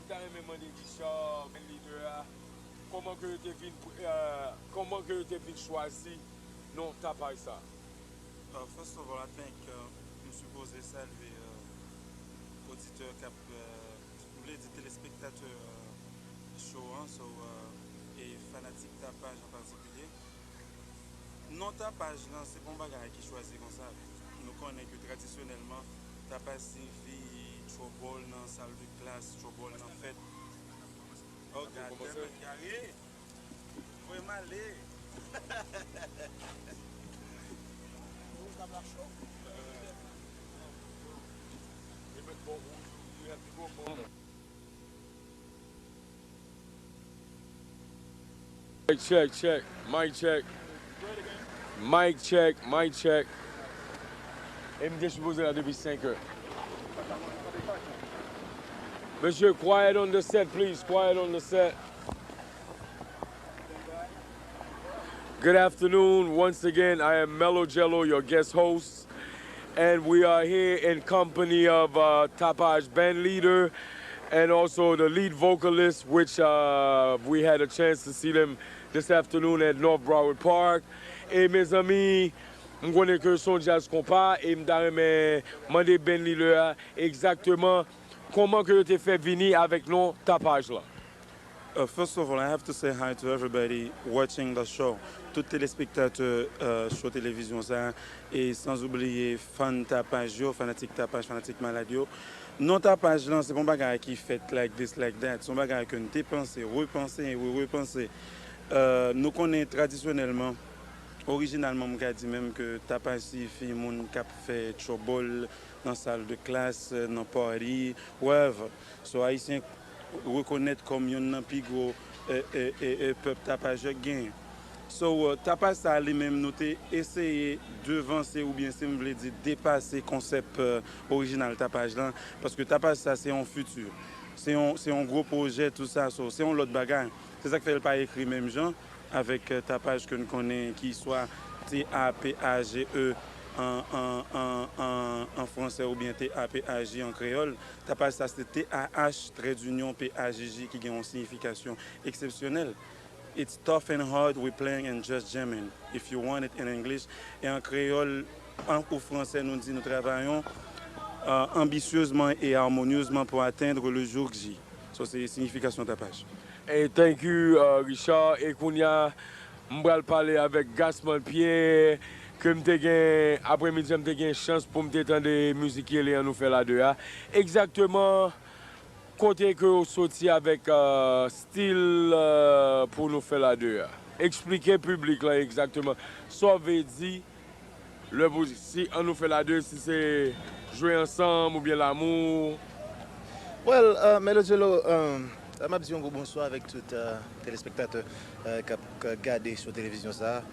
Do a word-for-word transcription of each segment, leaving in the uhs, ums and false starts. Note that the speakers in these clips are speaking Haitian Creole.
Ta renmen mande Richard, band leader a, kòman ke yo te vin, euh, kòman ke yo te vin chwazi non Tapaj sa? Uh, first of all, I think uh, m sipoze salye uh, oditè k ap, uh, m vle di telespektatè uh, show an, so, uh, e fanatik Tapaj an patikilye. Non Tapaj lan se pa yon bagay ki chwazi konsa. Nou konnen ke tradisyonèlman Tapaj siyifi trouble nan sal de klas, trouble nan fèt. Oh, God damn it, Gary! Voye m ale! Check, check, check. Mic check. Mic check, mic check. E m te sipoze la depi senk è. Mesye, quiet on the set, please. Quiet on the set. Good afternoon. Once again, I am Mellow Jello, your guest host. And we are here in company of uh, Tapaj band leader and also the lead vocalist, which uh, we had a chance to see them this afternoon at North Broward Park. E mezanmi, m konnen ke se yon djaz konpa e m ta renmen mande band leader a egzakteman kòman ke yo te fè vini avèk non Tapaj la. Uh, first of all, I have to say hi to everybody watching the show. Tout telespektatè uh, show televizyon sa, e sans oublier fan Tapaj yo, fanatik Tapaj, fanatik malad yo. Non Tapaj lan, se pa yon bagay ki fèt like this, like that. Se yon bagay ke n te panse, repanse e re-repanse. Uh, nou konnen tradisyonèlman, orijinalman, m ka di menm ke Tapaj siyifi moun k ap fè trouble nan sal de klas, nan party, wherever. So, Ayisyen rekonèt kòm yonn nan pi gwo e, e, e, e, pèp tapajè k genyen. So, uh, tapaj sa a li menm, nou te eseye devanse oubyen, si m vle di, depase konsèp uh, orijinal tapaj lan, paske tapaj sa se yon fiti. Se yon, se yon gwo pwojè, tou sa, so, se yon lòt bagay. Se sa k fè l pa ekri menm jan avèk uh, tapaj ke n konnen ki swa T A P A G E an, an, an, an, an fransè oubyen T A P A J an kreyòl. Tapaj sa se T A H, trè dinyon, P A J J, ki gen yon siyifikasyon eksepsyonèl. It's tough and hard, we playing and just jamming, if you want it in English. E an kreyòl an ou fransè, nou di nou travayon uh, anbisyezman e amonyezman pou atteindre le jour J. So, se siyifikasyon tapaj. E thank you, uh, Richard. E kounye a, m pral pale avèk Gasman Pierre, ke m te gen, apremidi a, m te gen chans pou m te tande mizik Yele An Nou Fè La De a. Egzakteman, kote ke w soti avèk uh, stil uh, pou Nou Fè La De a? Eksplike piblik lan egzakteman sa w vle di lè pou, si An Nou Fè La De, si se jwe ansanm oubyen lanmou. Well, uh, Mello Jello, um, m ap di yon gwo bonswa avèk tout uh, telespektatè uh, k ap k ap gade sou televizyon sa a.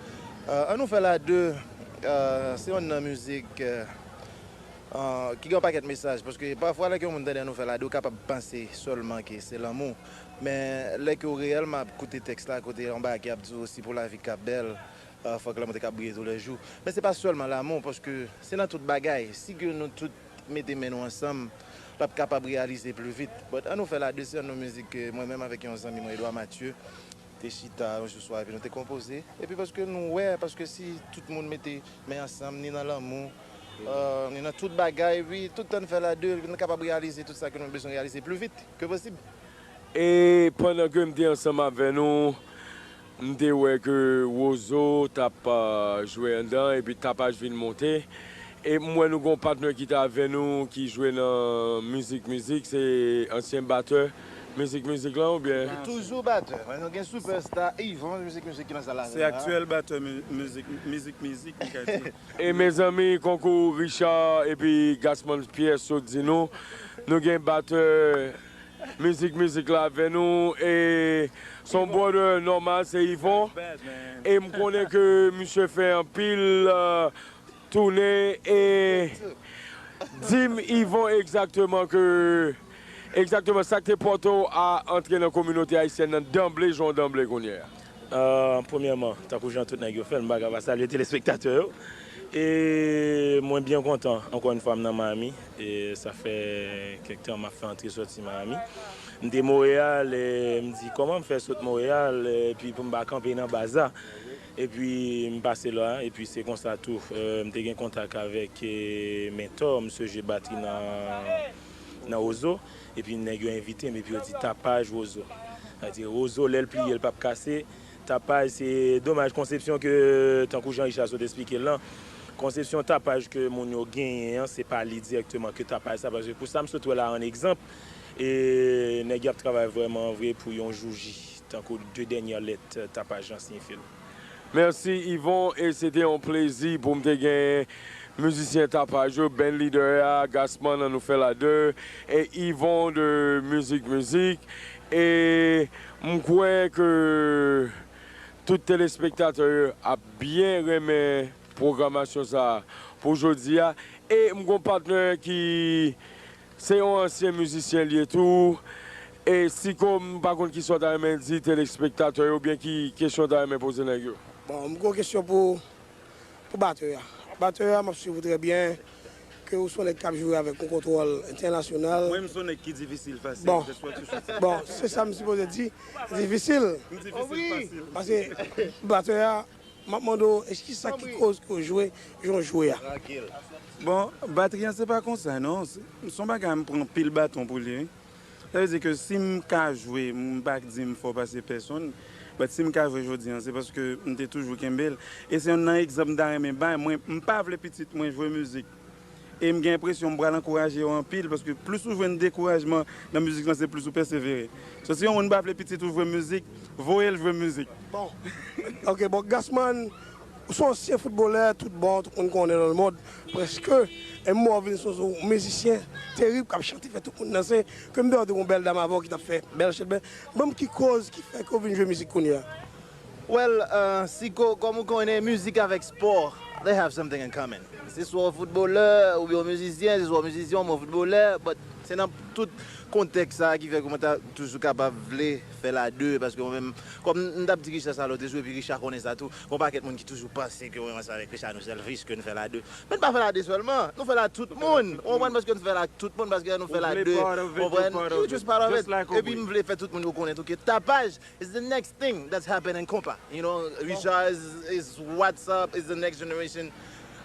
Uh, An Nou Fè La De, uh, se youn nan mizik uh, uh, ki gen yon pakèt mesaj. Paske pafwa, lè ke yon moun tande An Nou Fè La De, ou kapab panse sèlman ke se lanmou. Men lè ke w reyèlman ap koute tèks la, kote yon bagay ki ap di w si pou lavi ka bèl, uh, fòk lanmou te ka briye toulèjou. Men se pa sèlman lanmou, paske se nan tout bagay. Si ke nou tout mete men nou ansanm, l ap kapab reyalize pli vit. But An Nou Fè La De, se youn nan mizik ke mwen menm avèk yon zanmi mwen, Edouard Mathieu, te chita yon jou swa epi nou te konpoze. Epi paske nou wè, paske si tout moun mete men ansanm, ni nan lanmou, uh, ni nan tout bagay, epi tout tan n fè la de, epi nou kapab reyalize tout sa ke nou bezwen reyalize pli vit ke posib. E pandan ke m te ansanm avè nou, m te wè ke Wozo t ap uh, jwe anndan epi Tapaj vin monte. E m wè nou gon patnè ki t avè nou ki jwe nan Mizik Mizik, se ansyen batè Mizik Mizik lan oubyen? Toujou batè. Men nou gen superstar Yvon Mizik Mizik ki nan sal la. Se aktyèl batè Mizik Mizik, m ka di. E mezanmi, konkou Richard epi Gasman Pierre sot di nou, nou gen batè Mizik Mizik la avè nou e son brother nòmal se Yvon. E m konnen ke misye fè anpil uh, tounen e di m Yvon egzakteman ke egzakteman sa k te pote w a antre nan kominote ayisyèn nan danble jan w danble kounye a. Uh, premyèman, tankou jan tout nèg yo fè l, m pa ka pa salye telespektatè yo. E mwen byen kontan, ankò yon fwa m nan Miami. E sa fè kèk tan m ap fè antre sòti Miami. M te Monreyal, e m di kòman m fè sot Monreyal, epi pou m pa kanpe nan baz la. Epi m pase la, epi se konsa tou, e, m te gen kontak avèk, e, Mentor, misye jwe batri nan, nan Wozo, epi nèg yo envite m, epi yo di tapaj Wozo. Sa di Wozo, lè l pliye, l p ap kase. Tapaj, se domaj konsepsyon ke, tankou jan Richard sot esplike l lan, konsepsyon tapaj ke moun yo genyen an, se pa li dirèkteman ke tapaj sa, paske pou sa m sot wè la, an egzanp, e nèg y ap travay vrèman vre pou yon jouji, tankou de dènyè lèt, e, tapaj lan siyifi l. Mèsi, Yvon, e se te yon plezi pou m te gen mizisyen tapaj yo, band leader a, Gasman, An Nou Fè La De, e Yvon de Mizik Mizik. E m kwè ke tout telespektatè yo ap byen renmen pwogramasyon sa a pou jodi a. E m gon patnè ki se yon ansyen mizisyen li ye tou. E Siko, m pa konn kisa w ta renmen di telespektatè yo oubyen ki kesyon w ta renmen poze nèg yo. Bon, m gon kesyon pou, pou batè a. Batè a, m ap swiv ou trè byen. Ke ou se yon nèg k ap jwe avèk yon kontwòl entènasyonal. Mwen, m se yon nèg ki difisil fasil. Bon. Se swa tou soti. Bon, se sa m sipoze di. Difisil. M difisil fasil. Paske batè a, m ap mande w, e kisa ki koz ke w jwe jan w jwe a? Bon, batri an se pa konsa non. Se, se yon bagay m pran pil baton pou li, wi. Sa vle di ke si m ka jwe, m pa di m fò pase pèsonn, but si m ka jwe jodi a, se paske m te toujou kenbe l. E se youn nan egzanp m ta renmen bay. Mwen, m pa vle pitit mwen jwe mizik. E m gen enpresyon m pral ankouraje yo anpil, paske plis ou jwenn dekourajman nan mizik lan, se plis ou pèsevere. So, si yon moun pa vle pitit ou jwe mizik, voye l jwe mizik. Bon. Ok, bon, Gasman, ou se yon ansyen foutbolè, tout bon, tout moun konnen nan lemonn, prèske. E m wè w vin se yon mizisyen terib k ap chante, fè tout moun danse. Ke m te wè w te gon bèl dam avè w ki t ap fè bèl chenben. Ban m ki koz ki fè ke w vin jwe mizik kounye a? Well, uh, Siko, kòm ou konnen, mizik avèk spò, they have something in common. Se swa w foutbolè, oubyen w mizisyen, se swa w mizisyen, oubyen w foutbolè, but se nan tout kontèks sa a ki fè ke mwen ta toujou kapab vle fè la de, paske mwen menm, kòm m t ap di Richard sa lòt jou, epi Richard konnen sa tou, gon pakèt moun ki toujou panse ke mwen ansanm avèk Richard nou selfish, ke nou fè la de. Men n pa fè la de sèlman, nou fè la tout moun. Ou konprann? Paske nou fè la tout moun, paske nou fè la de. Ou konprann? You just part of it. Epi m vle fè tout moun yo konnen tou ke Tapaj is the next thing that's happening in Konpa. You know, Richard is, is what's up, is the next generation,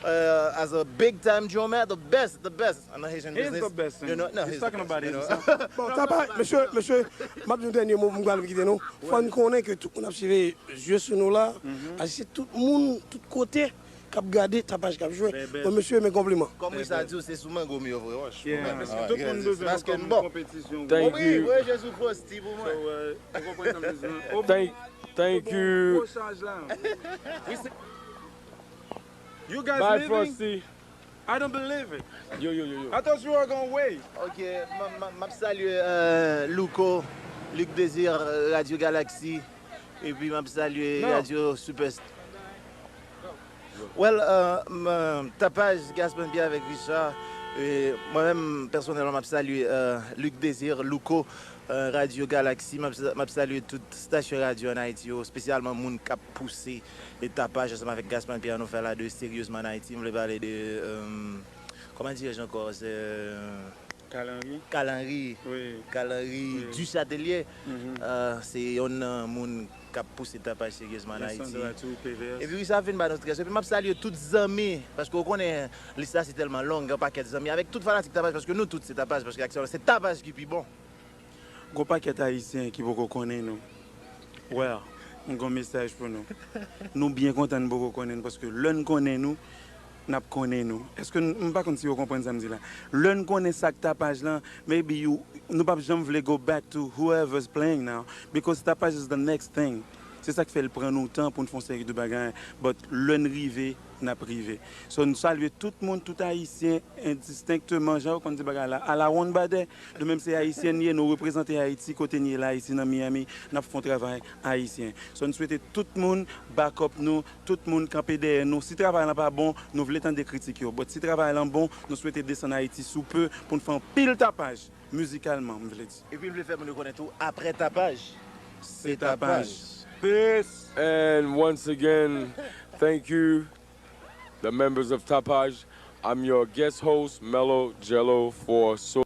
uh, as a big time drummer, the best, the best in the Haitian business. He is the best. You know, no, he's talking about himself. Bon, Tapaj, mesye, mesye, m ap di yon dènye mo pou m pral kite nou. Fò n konnen ke tout moun ap siveye zye sou nou la, paske se tout moun, tout kote k ap gade Tapaj k ap jwe. Bon, mesye, men konpliman. Kòm Richard di w, se sou mango m yo voye wòch. Yeah. Paske tout moun bezwen nou kòm konpetisyon. Thank you. Voye je sou Frosty pou mwen. So, uh, ou konprann sa m di la? Thank, thank you. Gwo chaj la. You guys leaving? Bye, Frosty. I don't believe it. Yo, yo, yo, yo. I thought you were gonna wait. Ok, m, m, m ap salye, euh, Louko, Luc Désir, euh, Radio Galaxy, epi m ap salye Radio Super. Well, euh, m, euh, Tapaj, Gaspan Pierre avèk Richard, e mwen menm, pèsonèlman, m ap salye, euh, Luc Désir, Louko, euh, Radio Galaxy, m ap, m ap salye tout stasyon radyo ann Ayiti yo, espesyalman moun k ap pouse e Tapaj ansanm avèk Gaspan Pierre nou fè la de Seriousman Haiti. M vle pale de, euh, kòman dirèj ankò? Se, euh, Kalanri. Kalanri. Wi. Kalanri Duchâtelier. Euh, se yonn nan moun k ap pouse Tapaj Seriousman Haiti. Epi wi, sa vin ba nou strès. Epi m ap salye tout zanmi, paske w konnen, lis la se tèlman long, gen yon pakèt zanmi, avèk tout fanatik Tapaj, paske nou tout se Tapaj, paske aktyèlman, se Tapaj ki pi bon. Gon pakèt Ayisyen ki poko konnen nou. Well, m gon mesaj pou nou. Nou byen kontan n poko konnen n, paske lè n konnen nou, n ap konnen nou. Èske n, m pa konn si yo konprann sa m di la. Lè n konnen sa k Tapaj lan, maybe you, nou p ap janm vle go back to whoever's playing now, because Tapaj is the next thing. Se sa k fè l pran nou tan pou n fè yon seri de bagay, but lè n rive, n ap rive. So, n salye tout moun, tout Ayisyen, endistenkteman, jan yo konn di bagay la, a la wonn badè. Nou menm se Ayisyen n ye, nou reprezante Ayiti kote n ye la, isi nan Miami, n ap fè yon travay ayisyen. So, n swete tout moun back up nou, tout moun kanpe dèyè nou. Si travay lan pa bon, nou vle tande kritik yo. But si travay lan bon, nou swete desann Ayiti sou pe pou n fè anpil tapaj, mizikalman, m vle di. Epi m vle fè moun yo konnen tou, aprè Tapaj, se Tapaj. Peace! And once again, thank you. the members of Tapaj. I'm your guest host, Mellow Jello, for So